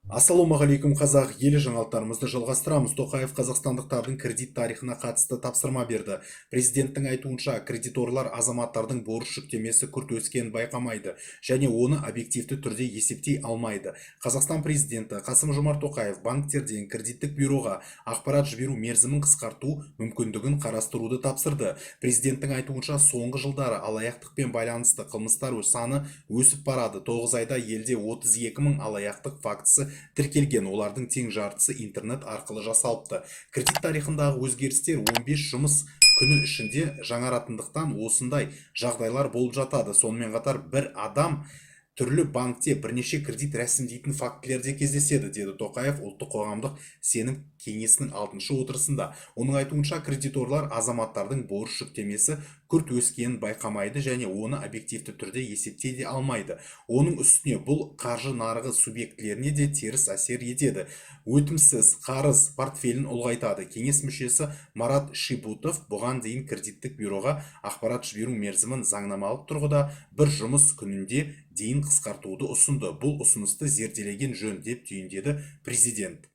Ассалаумағалейкум, қазақ елі! Жаңалықтарымызды жалғастырамыз. Тоқаев қазақстандықтардың кредит тарихына қатысты тапсырма берді. Президенттің айтуынша, кредиторлар азаматтардың борыш жүктемесі күрт өскенін байқамайды және оны объективті түрде есептей алмайды. Қазақстан президенті Қасым-Жомарт Тоқаев банктерден кредиттік бюроға ақпарат жіберу мерзімін қысқарту мүмкіндігін қарастыруды тапсырды. Президенттің айтуынша, соңғы жылдары алаяқтықпен байланысты қылмыстар саны өсіп барады. 9 айда елде 32 мың алаяқтық фактісі тіркелген, олардың тең жартысы интернет арқылы жасалыпты. Кредит тарихындағы өзгерістер 15 жұмыс күні ішінде жаңаратындықтан, осындай жағдайлар болып жатады. Сонымен қатар бір адам түрлі банкте бірнеше кредит рәсімдейтін фактілер де кездеседі, деді Тоқаев Ұлттық қоғамдық сенім кеңесінің алтыншы отырысында. Оның айтуынша, кредиторлар азаматтардың борыш жүктемесі күрт өскенін байқамайды және оны объективті түрде есептей де алмайды. Оның үстіне бұл қаржы нарығы субъектілеріне де теріс әсер етеді, өтімсіз қарыз портфелін ұлғайтады. Кеңес мүшесі Марат Шибұтов бұған дейін кредиттік бюроға ақпарат жіберу мерзімін заңнамалық тұрғыда бір жұмыс күніне дейін қысқартуды ұсынды. Бұл ұсынысты зерделеген жөн, деп түйіндеді президент.